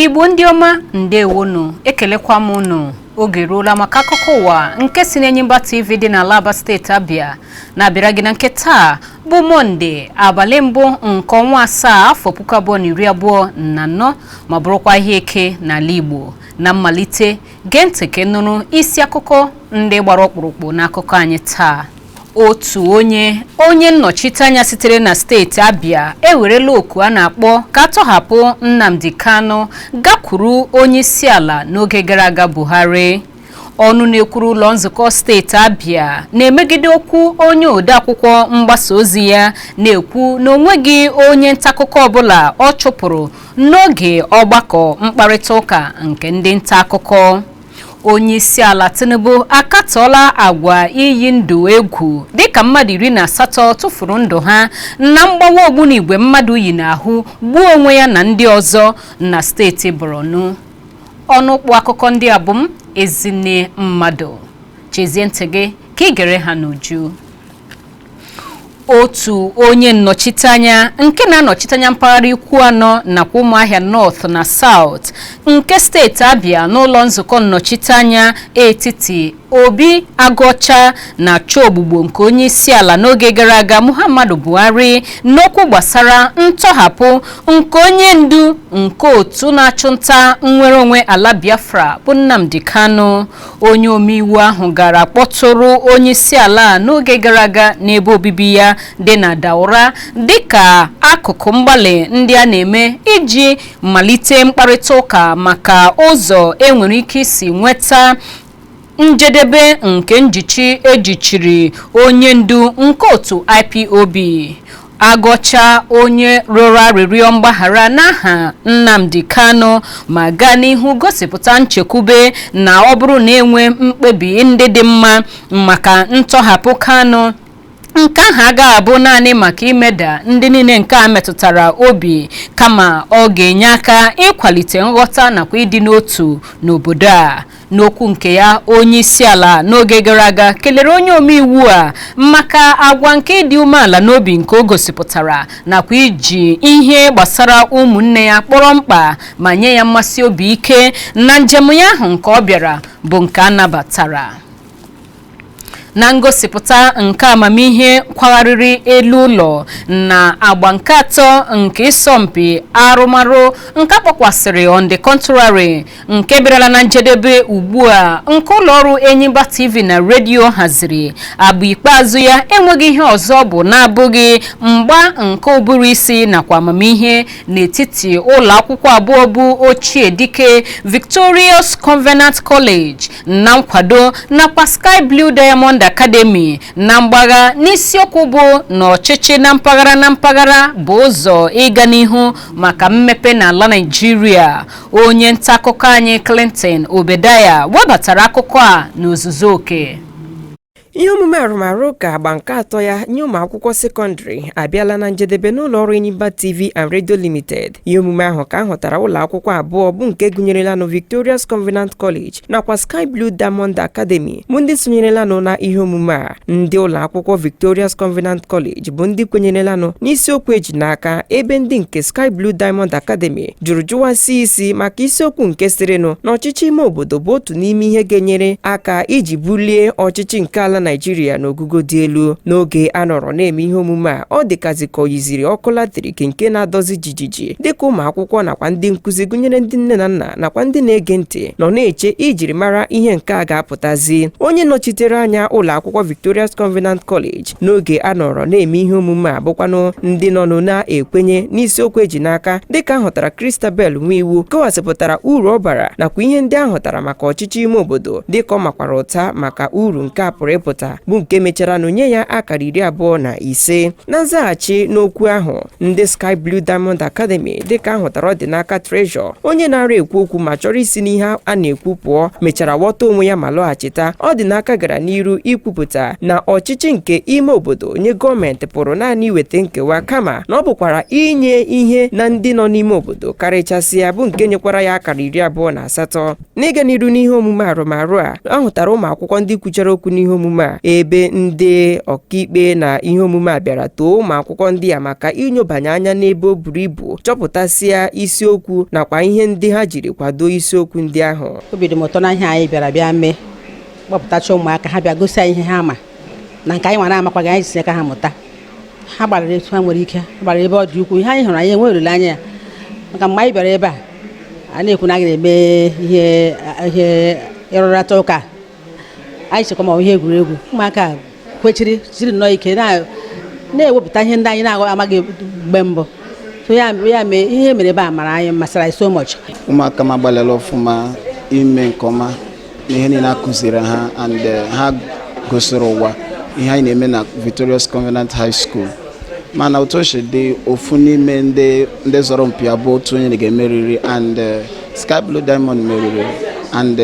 Igbo ndị ọma, ndewonu, ekelekwa m unu. Oge eruola maka akụkọ ụwa nke si n'Enyimba TV dị n'ala Aba, steeti Abịa, na-abịara gị na nke taa bụ Mọnde, abalị mbụ nke ọnwa asaa, afọ 2024, ma bụrụkwa ahịa Eke n'ala Igbo. Na mmalite, gee ntị ka ị nụrụ isi akụkọ ndị gbara ọkpụrụkpụ n'akụkọ anyị taa. Otu onye nnọchiteanya sitere na steeti Abịa ewerela oku a na-akpọ ka a tọhapụ Nnamdi Kanu gakwuru onye isi ala n'oge gara aga, Buhari. Ọnụ na-ekwuru ụlọ nzukọ steeti Abịa na-emegide okwu onye odeakwụkwọ mgbasa ozi ya na-ekwu na onweghị onye ntaakụkọ ọbụla ọ chụpụrụ n'oge ọgbakọ mkparịta ụka nke ndị nta akụkọ. Onye isi ala Tinubu akatọọla agwa iyi ndụ egwu dịka mmadụ 18 tụfuru ndụ ha na mgbawa ogbunigwe mmadụ yi n'ahụ gbuo onwe ya na ndị ọzọ na steeti Borno. Ọnụkpụ akụkọ ndị a bụ m, Ezinne Mmadụ. Chezie ntị gị ka ị gere ha n'uju. Otu onye nnọchiteanya nke na-anọchite anya mpaghara Ikwuano nakwa Ụmụahịa North na South nke steeti Abịa n'ụlọ nzukọ nnọchiteanya etiti, Obi Agụọcha, na-achọ ogbugbo nke onye isi ala n'oge gara aga, Muhammadu Buhari, n'okwu gbasara ntọhapụ nke onye ndu nke otu na-achụ nta nnwere onwe ala Biafra bụ Nnamdi Kanu. Onye omeiwu ahụ gara kpọtụrụ onye isi ala n'oge gara aga n'ebe obibi ya dị na Daura, dịka akụkụ mgbalị ndị a na-eme iji malite mkparịta ụka maka ụzọ enwere ike isi nweta njedebe nke njichi ejichiri onye ndu nke otu IPOB. Agọcha, onye rịọrọ arịrịọ mgbaghara n'aha Nnamdi Kanu ma gaa n'ihu gosipụta nchekwube na ọ bụrụ na enwe mkpebi ndị dị mma maka ntọhapụ Kanu, nke ahụ agaghị abụ naanị maka imeda ndị niile nke a metụtara obi, kama ọ ga-enye aka ịkwalite nghọta nakwa ịdị n'otu n'obodo a. N'okwu nke ya, onye isi ala n'oge gara aga kelere onye omeiwu a maka agwa nke ịdị umeala n'obi nke o gosipụtara nakwa iji ihe gbasara ụmụnne ya kpọrọ mkpa, ma nye ya mmasị obi ike na njem ya ahụ nke ọ bịara bụ nke a nabatara. Na ngosipụta nke amamihe kwagharịrị elu ụlọ na agba nke atọ nke ịsọmpi arụmarụ nke akpọkwasịrị On the Contrary, nke bịarala na njedebe ugbu a, nke ụlọọrụ Enyimba TV na redio haziri, agba ikpeazụ ya enweghị ihe ọzọ bụ na-abụghị mgba nke ụbụrụ isi nakwa amamihe n'etiti ụlọ akwụkwọ abụọ bụ Ochie Dike Victorious Covenant College na nkwado nakwa Sky Blue Diamond Academy na mgbagha, n'isiokwu bụ na ọchịchị na mpaghara na mpaghara bụ ụzọ ịga n'ihu maka mmepe n'ala Naịjirịa. Onye nta akụkọ anyị Clinton Obedaya webatara akụkọ a n'ozuzu oke. Ihe omume arụmarụ ụka agba nke atọ ya nye ụmụ akwụkwọ sekọndịrị abịala na njedebe n'ụlọ ọrụ Enyimba TV and Radio Limited. Ihe omume ahụ ka a hụtara ụlọ akwụkwọ abụọ bụ nke gụnyerelanụ Victorious Covenant College nakwa Sky Blue Diamond Academy bụ ndị sonyerelanụ na ihe omume a. Ndị ụlọ akwụkwọ Victorious Covenant College bụ ndị kwenyerelanụ n'isiokwu eji n'aka, ebe ndị nke Sky Blue Diamond Academy jụrụ jụwasị isi maka isiokwu nke sịrịnụ na ọchịchị ime obodo bụ otu n'ime ihe ga-enyere aka iji bulie ọchịchị nke ala Naijiria n'ogugo dị elu. N'oge a nọrọ na-eme ihe omume a, ọ dịkazi ka o yiziri ọkụ latrik nke na-adọzi jijiji, dịka ụmụ akwụkwọ nakwa ndị nkụzi, gụnyere ndị nne na nna nakwa ndị na-ege ntị, nọ na-eche ijiri mara ihe nke a ga-apụtazi. Onye nọchitere anya ụlọ akwụkwọ Victorious Covenant College n'oge a nọrọ na-eme ihe omume a, bụkwanụ ndị nọ na-ekwenye n'isiokwu eji n'aka, dịka ahụtara Christabel Nwiwu, kọwasịpụtara uru ọ bara nakwa ihe ndị ahụtara maka ọchịchị ime obodo, dịka ọ makwara ụta maka uru nke a pụrụ ịpụta, bụ nke mechara nụ nye ya akara 25. Na nzaghachi n'okwu ahụ, ndị Sky Blue Diamond Academy, dịka ahụtara ọdịnaka Treasure, onye na-ara ekwu okwu ma chọrọ isi n'ihe a na-ekwu pụọ, mechara ghọta onwe ya ma lọghachita. Ọdịnaka gara n'iru ikwupụta na ọchịchị nke ime obodo nye gọọmenti pụrụ naanị iweta nkewa, kama na ọ bụkwara inye ihe na ndị nọ n'ime obodo karịchasịa, bụ nke nyekwara ya akara 28. N'ịga n'iru n'ihe omume arụmarụ a, ahụtara ụmụ akwụkwọ ndị kwuchara okwu n'ihe omume a. a, ebe ndị ọkaikpe na ihe omume a bịara too ụmụ akwụkwọ ndị a maka inyobanye anya n'ebe o buru ibu, chọpụtasịa isiokwu nakwa ihe ndị ha jiri kwado isiokwu ndị ahụ. Obi dị m ụtọ na ihe anyị bịara bịa mee, kpọpụtacha ụmụaka ha bịa gosi anyị ihe ha ma na nke anyị nwa na-amakwaghị. Anyị si aka ha mụta. Ha gbalịrị etu ha nwere ike, ha gbalịrị ebe ọ dị ukwuu. Ihe anyị hụrụ, anyị enweghị olileanya ya, maka mgbe anyị bịara ebe a, a na-ekwu na anyị na-eme ihe ịrụrịta ụka, anyị chekwa ma ọ bụ ihe egwuregwu. Ụmụaka kwechiri, jiri nnọọ ike na-ewepụta ihe ndị anyị na-amaghị mgbe mbụ. So ya mee ihe mere ebe a mara anyị, masịrị anyị so much. Ụmụaka m agbalịla ọfụma ime nke ọma n'ihe niile a kụziri ha, and ha gosiri ụwa ihe anyị na-eme na Victorious Covenant High School. Mana otu o si dị, ofu n'ime ndị zọrọ mpi abụọ, otu onye ga-emeriri, and Sky Blue Diamond meriri, and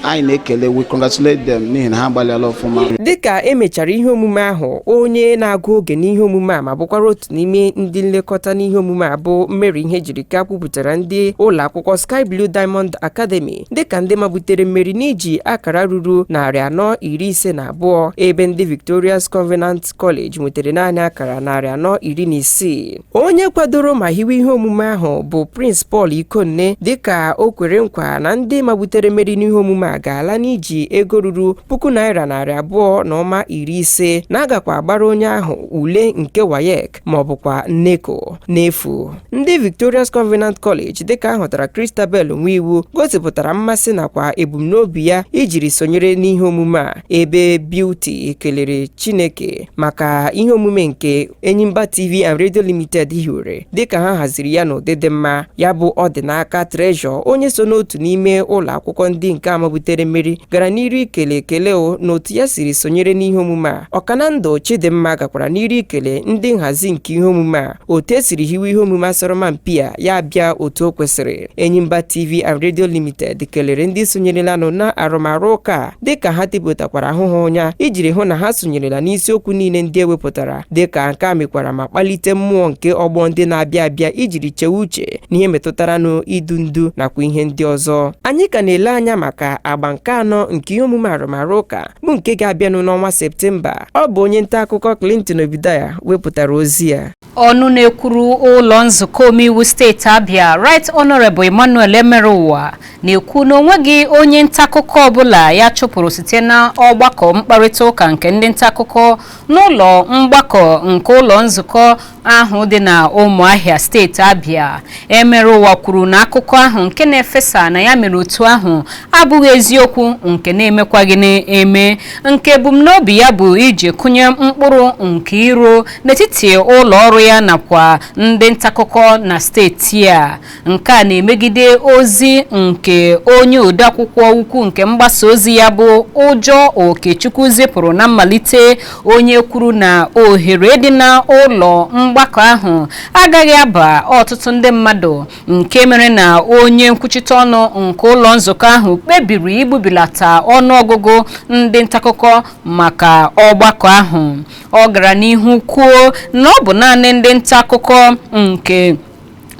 anyị na-ekele, we congratulate them, n'ihi na ha agbalịala ọfụma. Dịka emechara ihe omume ahụ, onye na-agụ oge n'ihe omume a ma bụkwara otu n'ime ndị nlekọta n'ihe omume a, bụ Mary Ihejirika, kwupụtara ndị ụlọ akwụkwọ Sky Blue Diamond Academy dịka ndị mabutere mmeri n'iji akara ruru 452, ebe ndị Victorious Covenant College nwetara naanị akara 416. Onye kwadoro ma hiwe ihe omume ahụ bụ Prince Paul Ikonne, dịka o kwere nkwa na ndị mabutere mmeri n'ihe omume a ga-ala n'iji ego ruru ₦250, na-agakwa agbara onye ahụ ule nke WAEC ma ọ bụkwa NECO n'efu. Ndị Victorious Covenant College, dịka ahụtara Christabel Nwiwu, gosipụtara mmasị nakwa ebumnobi ya ijiri sonyere n'ihe omume a, ebe Beauty kelere Chineke maka ihe omume nke Enyimba TV and Radio Limited hiwere, dịka ha haziri ya n'ụdị dị mma. Ya bụ ọdịnaka Treasure, onye so n'otu n'ime ụlọ akwụkwọ ndị nke amabutere mmeri, gara n'iru ikele ekele o n'otu ya siri sonyere n'ihe omume a. Ọkanandụ Chidimma gakwara n'iru ikele ndị nhazi nke ihe omume a, otu esiri hiwe ihe omume asọrọmpi a ya bịa otu o kwesịrị. Enyimba TV and Radio Limited kelere ndị sonyerelanụ na arụmarụ ụka a, dịka ha tipụtakwara ahụhụ ụnya ijiri hụ na ha sonyerela n'isiokwu niile ndị ewepụtara, dịka nke a mekwara ma kpalite mmụọ nke ọgbọ ndị na-abịa abịa ijiri chewe uche n'ihe metụtaranụ idu ndu nakwa ihe ndị ọzọ. Anyị ka na-ele anya maka agba nke anọ nke ihe omume arụmarụ ụka, bụ nke ga-abịanụ n'ọnwa Septemba. Ọ bụ onye nta akụkọ Clinton Obidaya wepụtara ozi ya. Ọnụ na-ekwuru ụlọ nzukọ omeiwu steeti Abia, Right Honorable Emmanuel Emerụwa, na-ekwu na onweghị onye nta akụkọ ọbụla ya chụpụrụ site na ọgbakọ mkparịta ụka nke ndị nta akụkọ n'ụlọ mgbakọ nke ụlọ nzukọ ahụ dị na Ụmụahịa, steeti Abia. Emerụwa kwuru na akụkọ ahụ nke na-efesa na ya mere otu ahụ abụghị eziokwu, nke na-emekwaghị na-eme, nke ebumnobi ya bụ iji kụnye mkpụrụ nke iro n'etiti ụlọ ọrụ ya nakwa ndị ntaakụkọ na steeti a. Nke a na-emegide ozi nke onye odeakwụkwọ ukwu nke mgbasa ozi ya, bụ Ụjọ Okechukwu, zipụrụ na mmalite, onye kwuru na ohere dị na ụlọ mgbakọ ahụ agaghị aba ọtụtụ ndị mmadụ, nke mere na onye nkwuchite ọnụ nke ụlọ nzukọ ahụ kpebiri igbubilata ọnụọgụgụ ndị ntaakụkọ maka ọgbakọ ahụ. Ọ gara n'ihu kwuo na ọ bụ naanị ndị nta akụkọ nke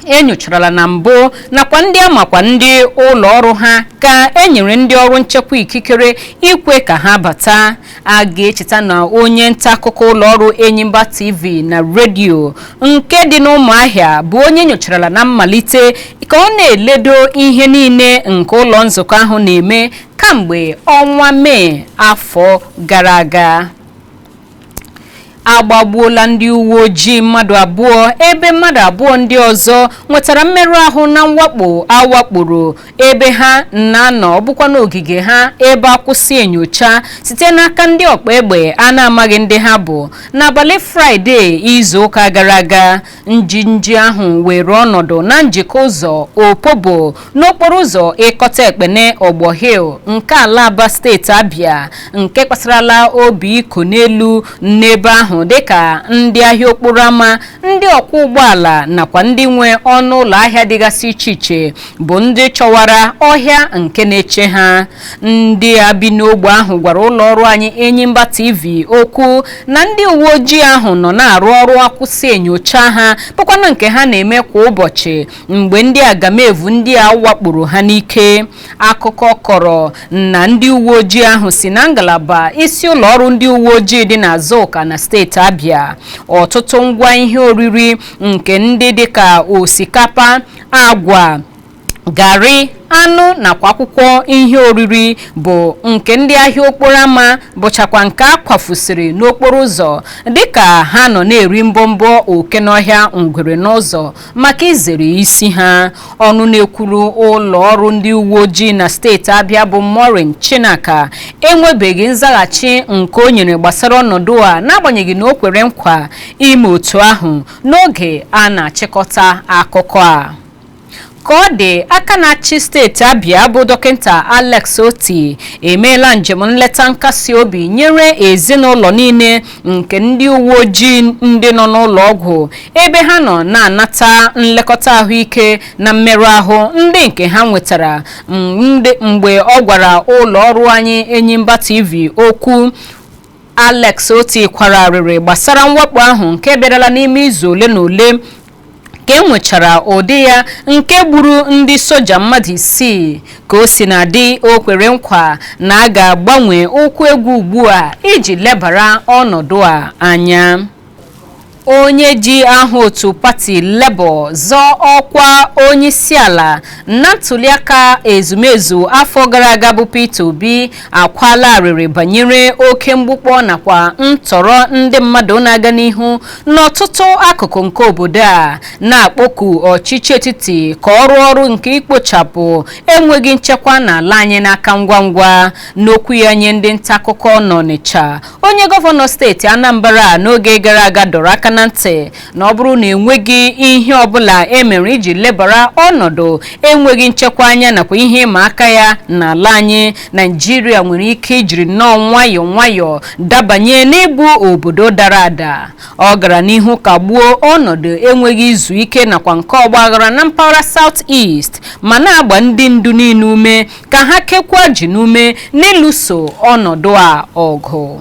enyocharala na mbụ nakwa ndị amakwa ndị ụlọ ọrụ ha ka e nyere ndị ọrụ nchekwa ikikere ikwe ka ha bata. A ga-echeta na onye nta akụkọ ụlọ ọrụ Enyimba TV na redio nke dị n'Ụmụahịa bụ onye nyocharala na mmalite ka ọ na-eledo ihe niile nke ụlọ nzukọ ahụ na-eme kamgbe ọnwa Mee afọ gara aga. Agbagbuola ndị uwe ojii mmadụ 2, ebe mmadụ 2 ndị ọzọ nwetara mmerụ ahụ na mwakpo awakporo ebe ha na-anọ, bụkwa n'ogige ha ebe akwụsị enyocha, site n'aka ndị ọkpa egbe a na-amaghị ndị ha bụ n'abalị Fraịde izu ụka gara aga. Njinji ahụ were ọnọdụ na njikọ ụzọ Opobo n'okporo ụzọ Ịkọta Ekpene Ọgbọ Hill nke Alaba, steeti Abịa, nke kpasarala obi iko n'elu n'ebe ahụ. ahụ dịka ndị ahịa okporo ámá, ndị ọkwọ ụgbọala nakwa ndị nwe ọnụ ụlọ ahịa dịgasị iche iche bụ ndị chọwara ọhịa nke na-eche ha. Ndị a bi n'ogbe ahụ gwara ụlọ ọrụ anyị Enyimba TV okwu na ndị uwe ojii ahụ nọ na-arụ ọrụ akwụsị enyocha ha, bụkwanụ nke ha na-eme kwa ụbọchị mgbe ndị agamevu ndị a wakporo ha n'ike. Akụkọ kọrọ na ndị uwe ojii ahụ si na ngalaba isi ụlọ ọrụ ndị uwe ojii dị na Azuka na steeti Abia. Ọtụtụ ngwa ihe oriri nke ndị dịka osikapa, agwa, garị, anụ nakwa akwụkwọ ihe oriri bụ nke ndị ahịa okporo ámá bụchakwa nke a kwafusiri n'okporo ụzọ dịka ha nọ na-eri mbọmbọ oke n'ọhịa ngwere n'ụzọ maka izere isi ha. Ọnụ na-ekwuru ụlọ ọrụ ndị uwe ojii na steeti Abịa bụ Maureen Chinaka enwebeghị nzaghachi nke o nyere gbasara ọnọdụ a, n'agbanyeghị na o kwere nkwa ime otu ahụ n'oge a na-achịkọta akụkọ a. Ka ọ dị, aka na-achị steeti Abịa bụ Dọkịta Alex Oti emeela njem nleta nkasi obi nyere ezinụlọ niile nke ndị uwe ojii ndị nọ n'ụlọ ọgwụ ebe ha nọ na-anata nlekọta ahụike na mmerụ ahụ ndị nke ha nwetara. Mgbe ọ gwara ụlọ ọrụ anyị Enyimba TV okwu, Alex Oti kwara arịrị gbasara mwakpo ahụ nke bịarala n'ime izu ole na ole ka e nwechara ụdị ya nke gburu ndị soja mmadụ 6. Ka o si na dị, o kwere nkwa na a ga-agbanwe ụkwụ egwu ugbu a iji lebara ọnọdụ a anya. Onye ji aha otu pati Labour zọọ ọkwa onyeisiala na ntuliaka ezumezu afọ gara aga bụ Peter Obi akwala arịrị banyere oke mgbukpọ nakwa ntọrọ ndị mmadụ na-aga n'ihu n'ọtụtụ akụkụ nke obodo a, na-akpọku ọchịchị etiti ka ọ rụọ ọrụ nke ikpochapụ enweghị nchekwa n'ala anyị n'aka ngwa ngwa. N'okwu ya nye ndị nta akụkọ n'Ọnịcha, onye gọvanọ steeti Anambra n'oge gara aga dọrọ aka na ntị na ọ bụrụ na enweghị ihe ọbụla emere iji lebara ọnọdụ enweghị nchekwa anya nakwa ihe ịma aka ya n'ala anyị, Naijiria nwere ike ijiri nnọọ nwayọọ nwayọọ dabanye n'ịbụ obodo dara ada. Ọ gara n'ihu kagbuo ọnọdụ enweghị izu ike nakwa nke ọgbaghara na mpaghara South East, ma na-agba ndị ndu niile ume ka ha kekwa ji n'ume n'ịlụso ọnọdụ a ọgụ.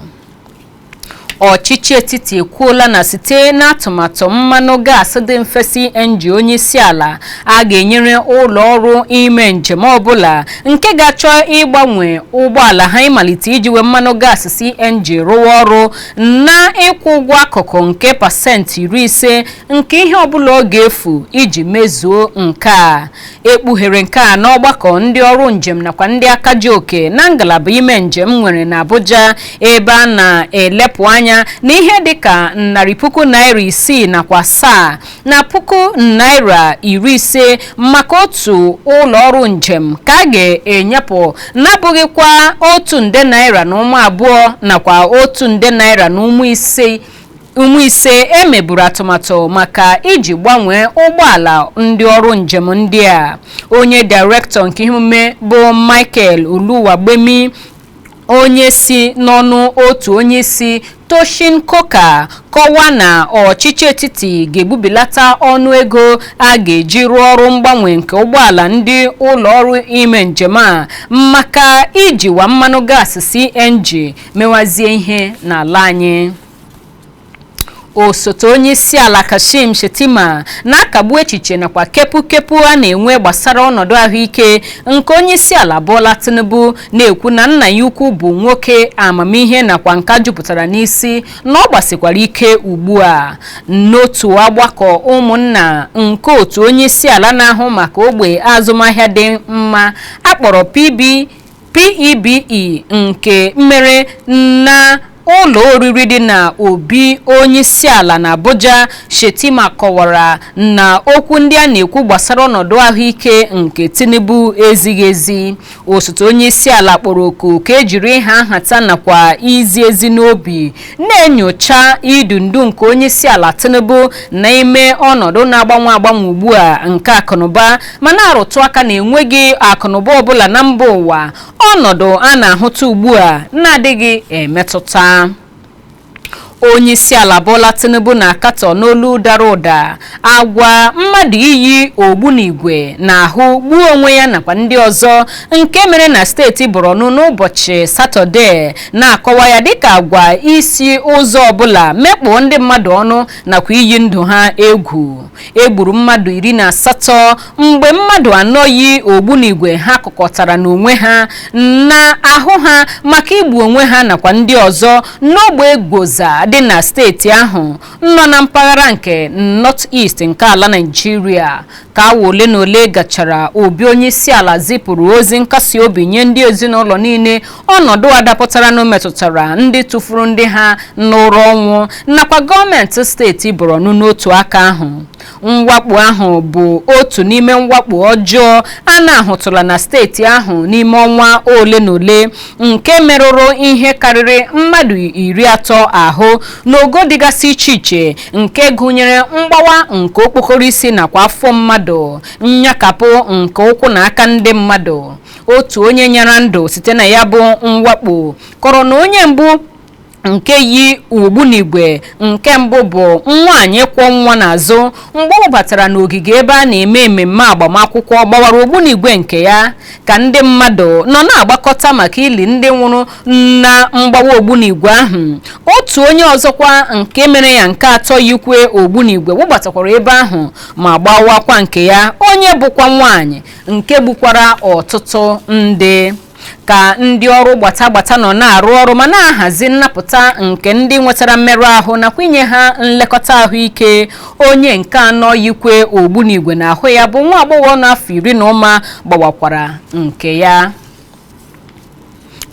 Ọchịchị etiti ekwuola na site n'atụmatụ mmanụ gaasị dị mfe CNG onyeisiala, a ga-enyere ụlọ ọrụ ime njem ọbụla nke ga-achọ ịgbanwe ụgbọala ha ịmalite ijiwe mmanụ gaasị CNG rụwa ọrụ na ịkwụ ụgwọ akụkụ nke 50% nke ihe ọbụla ọ ga-efu iji mezuo nke a. Ekpughere nke a n'ọgbakọ ndị ọrụ njem nakwa ndị aka ji oke na ngalaba ime njem nwere na Abuja, ebe a na-elepụ anya na ihe dịka ₦607,000 na ₦50,000 maka otu ụlọ ọrụ njem ka a ga-enyepụ, na-abụghịkwa ₦1.2 nde nakwa ₦1.5 nde emeburu atụmatụ maka iji gbanwee ụgbọala ndị ọrụ njem ndị a. Onye dairektọ nke ihe omume bụ Michael Oluwagbemi, onye si n'ọnụ otu onye isi Toshin Koka kọwaa na ọchịchị etiti ga-egbubilata ọnụ ego a ga-eji rụọ ọrụ mgbanwe nke ụgbọala ndị ụlọ ọrụ ime njem a maka ijiwa mmanụ gaasị CNG mewazie ihe n'ala anyị. Osote onye isi ala Kashim Shettima na-akagbu echiche nakwa kepukepu a na-enwe gbasara ọnọdụ ahụike nke onye isi ala Bola Tinubu, na-ekwu na nna ya ukwu bụ nwoke amamihe nakwa nka jupụtara n'isi, na ọ gbasikwara ike ugbu a. N'otu ọgbakọ ụmụnna nke otu onye isi ala na-ahụ maka ogbe azụmahịa dị mma akpọrọ PB PEBE nke mere na ụlọ oriri dị na obi onyeisiala na Abuja, Shettima kọwara na okwu ndị a na-ekwu gbasara ọnọdụ ahụike nke Tinubu ezighị ezi. Osote onyeisiala kpọrọ oku ka ejiri ịha nhata nakwa izi ezi n'obi na-enyocha idu ndu nke onyeisiala Tinubu na ime ọnọdụ na-agbanwe agbanwe ugbu a nke akụnụba, ma na-arụtụ aka na enweghị akụnụba ọbụla na mba ụwa ọnọdụ a na-ahụta ugbu a na-adịghị emetụta. Onyeisiala Bola Tinubu na-akatọ n'olu dara ụda agwa mmadụ iyi ogbunigwe n'ahụ gbuo onwe ya nakwa ndị ọzọ nke mere na steeti Borno n'ụbọchị Satọde, na-akọwa ya dịka agwa isi ụzọ ọbụla mekpọọ ndị mmadụ ọnụ nakwa iyi ndụ ha egwu. Egburu mmadụ 18 mgbe mmadụ 4 yi ogbunigwe ha kụkọtara n'onwe ha na ahụ ha maka igbu onwe ha nakwa ndị ọzọ n'ogbe Gwoza dị na steeti ahụ nọ na mpaghara nke North East nke ala Naịjirịa. Ka awa ole na ole gachara, obi onyeisiala zipụrụ ozi nkasi obi nye ndị ezinụlọ niile ọnọdụ a dapụtaranụ metụtara, ndị tụfuru ndị ha n'ụra ọnwụ nakwa gọọmenti steeti Borno n'otu aka ahụ. Mwakpo ahụ bụ otu n'ime mwakpo ọjọọ a na-ahụtụla na steeti ahụ n'ime ọnwa ole na ole, nke merụrụ ihe karịrị mmadụ 30 ahụ n'ogo dịgasị iche iche, nke gụnyere mgbawa nke okpokoro isi nakwa afọ mmadụ, nyakapụ nke ụkwụ na aka ndị mmadụ. Otu onye nyara ndụ site na ya bụ mwakpo kọrọ na onye mbụ nke yi ogbunigwe nke mbụ bụ nwaanyị kwọ nwa n'azụ mgbe ọ batara n'ogige ebe a na-eme mmemme agbamakwụkwọ gbawara ogbunigwe nke ya ka ndị mmadụ nọ na-agbakọta maka ili ndị nwụrụ na mgbawa ogbunigwe ahụ. Otu onye ọzọkwa nke mere ya nke atọ yikwe ogbunigwe wụbatakwara ebe ahụ ma gbawakwa nke ya, onye bụkwa nwaanyị nke gbukwara ọtụtụ ndị. Ka ndị ọrụ gbata gbata nọ na-arụ ọrụ ma na-ahazi nnapụta nke ndị nwetara mmerụ ahụ nakwa inye ha nlekọta ahụike, onye nke anọ yikwe ogbunigwe n'ahụ ya bụ nwa agbọghọ n'afọ 10 na ụma gbawakwara nke ya.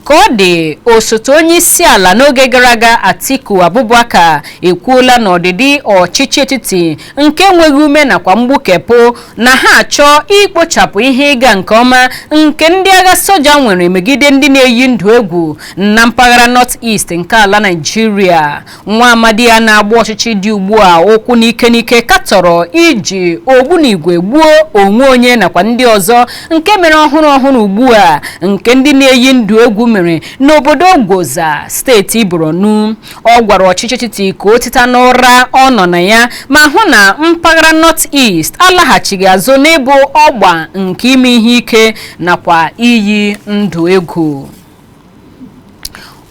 Ka ọ dị, osote onye isi ala n'oge gara aga Atiku Abubakar ekwuola na ọdịdị ọchịchị etiti nke enweghị ume nakwa mgbukepụ na ha achọ ikpochapụ ihe ịga nke ọma nke ndị agha soja nwere megide ndị na-eyi ndụ egwu na mpaghara North East nke ala Naịjirịa. Nwa amadi ya na-agba ọchịchị dị ugbu a ụkwụ n'ike n'ike katọrọ iji ogbunigwe gbuo onwe onye nakwa ndị ọzọ nke mere ọhụrụ ọhụrụ ugbu a nke ndị na-eyi ndụ egwu mere n'obodo Gwoza, steeti Borno. Ọ gwara ọchịchị etiti ka o teta n'ụra ọ nọ na ya ma hụ na mpaghara North East alaghachighị azụ n'ịbụ ọgba nke ime ihe ike nakwa iyi ndụ egwu.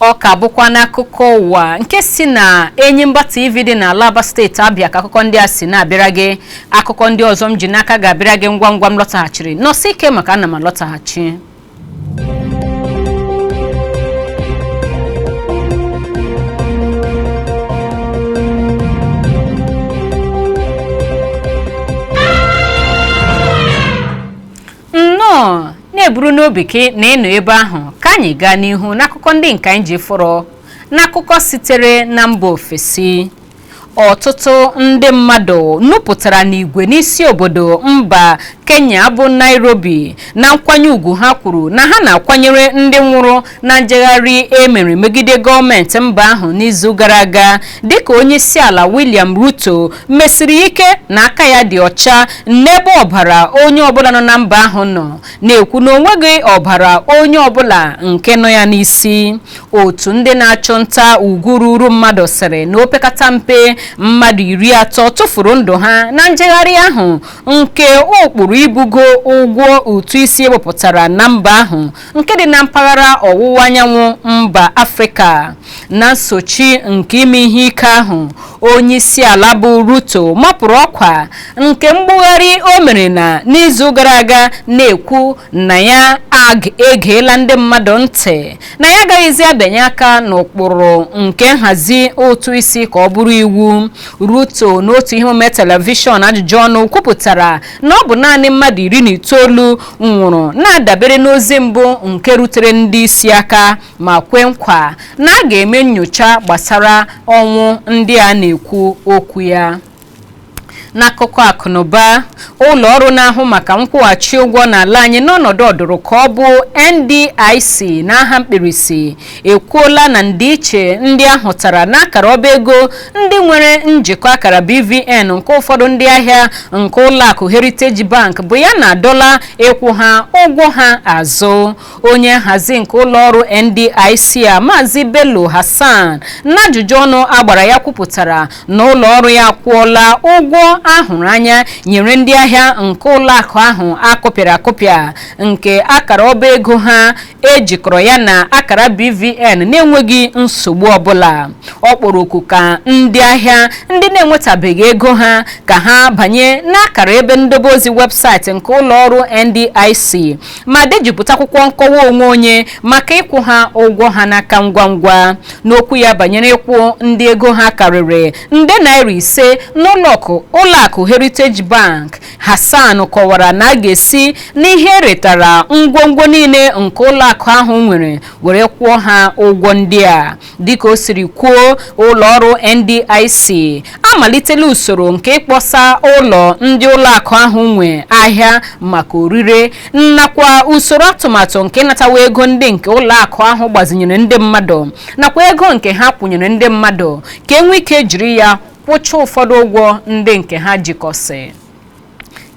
Ọ ka bụkwa n'akụkọ ụwa nke si na Enyimba TV dị na Alaba, steeti Abịa, ka akụkọ ndị a si na-abịara gị. Akụkọ ndị ọzọ m ji n'aka ga-abịara gị ngwa ngwa m lọtaghachiri. Nọsị ike maka ana m alọtaghachi. Nnọọ na-eburu n'obi ka na ịnọ ebe ahụ ka anyị gaa n'ihu n'akụkọ ndị nke anyị ji fọrọ. N'akụkọ sitere na mba ofesi, ọtụtụ ndị mmadụ nupụtara n'igwe n'isi obodo mba Kenya bụ Nairobi na nkwanye ugwu ha kwuru na ha na-akwanyere ndị nwụrụ na njegharị emere megide gọọmenti mba ahụ n'izu gara aga, dịka onye isi ala William Ruto mesiri ike na aka ya dị ọcha n'ebe ọbara onye ọbụla nọ na mba ahụ nọ, na-ekwu na onweghị ọbara onye ọbụla nke nọ ya n'isi. Otu ndị na-achụ nta ugwu ruru mmadụ sịrị na opekata mpe mmadụ 30 tụfuru ndụ ha na njegharị ahụ nke ụkpụrụ ibugo ụgwọ ụtụ isi ewepụtara na mba ahụ nke dị na mpaghara ọwụwa anyanwụ mba Afrịka. Na nsochi nke ime ihe ike ahụ, onye isi ala bụ Ruto mapụrụ ọkwa nke mgbugharị o mere na n'izu gara aga, na-ekwu na ya egeela ndị mmadụ ntị na ya agaghịzi abịanye aka n'ụkpụrụ nke nhazi ụtụ isi ka ọ bụrụ iwu. Ruto n'otu ihe omume telivishọn ajụjụ ọnụ kwupụtara na ọ bụ naanị mmadụ 19 nwụrụ na-adabere n'ozi mbụ nke rutere ndị isi aka, ma kwe nkwa na a ga-eme nyocha gbasara ọnwụ ndị a na-ekwu okwu ya. N'akụkọ akụnụba, ụlọ ọrụ na-ahụ maka nkwụghachi ụgwọ n'ala anyị n'ọnọdụ ọdụrụ ka ọ bụ NDIC n'aha mkpirisi ekwuola na ndịiche ndị ahụtara n'akara ọba ego ndị nwere njikọ akara BVN nke ụfọdụ ndị ahịa nke ụlọakụ Heritage Bank bụ ya na-adọla ịkwụ ha ụgwọ ha azụ. Onye nhazi nke ụlọọrụ NDIC a, Maazị Bello Hassan, n'ajụjụ ọnụ agbara ya kwupụtara na ụlọọrụ ya akwụọla ụgwọ ahụrụ anya nyere ndị ahịa nke ụlọakụ ahụ akụpịara akụpịa nke akara ọba ego ha ejikọrọ ya na akara BVN na-enweghị nsogbu ọbụla. Ọ kpọrọ oku ka ndị ahịa ndị na-enwetabeghị ego ha ka ha banye n'akara ebe ndobe ozi webụsaịtị nke ụlọọrụ NDIC ma dejupụta akwụkwọ nkọwa onwe onye maka ịkwụ ha ụgwọ ha n'aka ngwa ngwa. N'okwu ya banyere ịkwụ ndị ego ha karịrị nde naira 5 n'ụlọakụ Heritage Bank, Hassan kọwara na a ga-esi n'ihe eretara ngwongwo niile nke ụlọakụ ahụ nwere were kwụọ ha ụgwọ ndị a. Dịka o siri kwuo, ụlọọrụ NDIC amalitela usoro nke ịkpọsa ụlọ ndị ụlọakụ ahụ nwe ahịa maka orire nakwa usoro atụmatụ nke ịnatawa ego ndị nke ụlọakụ ahụ gbazinyere ndị mmadụ nakwa ego nke ha kwụnyere ndị mmadụ ka enwee ike jiri ya kwụcha ụfọdụ ụgwọ ndị nke ha jikọsị.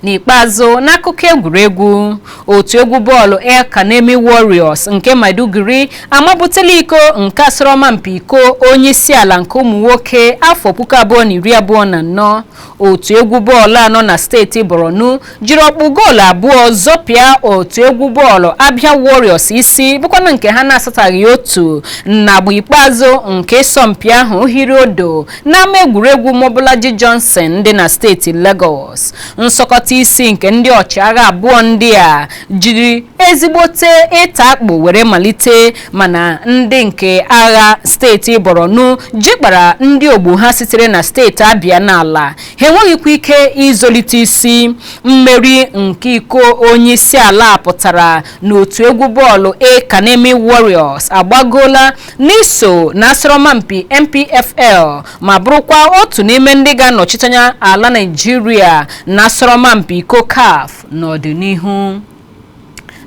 N'ikpeazụ, n'akụkọ egwuregwu, otu egwu bọọlụ El Kanemi Warriors nke Maiduguri amabutela iko nke asọrọmpi iko onye isi ala nke ụmụ nwoke afọ 2024. Otu egwu bọọlụ anọ na steeti Borno jiri ọkpụ goolu 2 zọpịa otu egwu bọọlụ Abia Warriors isi, bụkwanụ nke ha na-asataghị otu n'agba ikpeazụ nke ịsọmpi ahụ hiri odo n'ama egwuregwu Mobolaji Johnson dị na steeti Lagos. Nsọkọta isi nke ndị ọchịagha abụọ ndị a jiri ezigbote ịta akpụ were malite, mana ndị nke agha steeti Borno jikpara ndị ogbu ha sitere na steeti Abia n'ala, ha enweghịkwa ike izolite isi. Mmeri nke iko onye isi ala pụtara n'otu egwu bọọlụ El Kanemi Warriors agbagoola n'iso na asọrọmpi NPFL ma bụrụkwa otu n'ime ndị ga-anọchite anya ala Naịjirịa na asọrọmpi iko CAF n'ọdịnihu.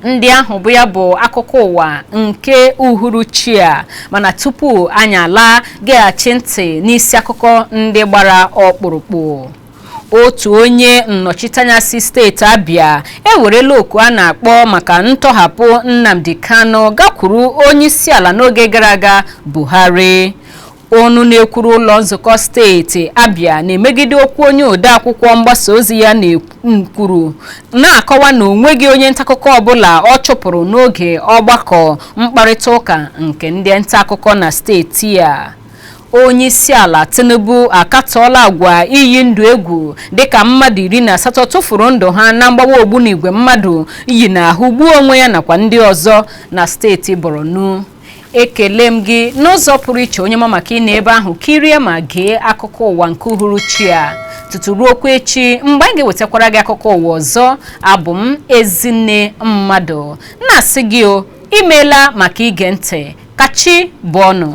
Ndị ahụ bụ ya bụ akụkọ ụwa nke uhuruchi a, mana tupu anyị ala, geghachi ntị n'isi akụkọ ndị gbara ọkpụrụkpụ. Otu onye nnọchiteanya si steeti Abia ewerela oku a na-akpọ maka ntọhapụ Nnamdi Kanu gakwuru onye isi ala n'oge gara aga, Buhari. Ọnụ na-ekwuru ụlọ nzukọ steeti Abia na-emegide okwu onye odeakwụkwọ mgbasa ozi ya na-kwuru na-akọwa na onweghị onye ntaakụkọ ọbụla ọ chụpụrụ n'oge ọgbakọ mkparịta ụka nke ndị ntaakụkọ na steeti a. Onye isi ala Tinubu akatọọla agwa iyi ndụ egwu dịka mmadụ 18 tụfuru ndụ ha na mgbawa ogbunigwe mmadụ yi n'ahụ gbuo onwe ya nakwa ndị ọzọ na steeti Borno. Ekele m gị n'ụzọ pụrụ iche onye ma maka ị na ebe ahụ kirie ma gee akụkọ ụwa nke uhuruchi a. Tutu ruo okwu echi mgbe anyị ga-ewetakwara gị akụkọ ụwa ọzọ, abụ m Ezinne Mmadụ na-asị gị o imeela maka ige ntị. Kachi bụ ọnụ.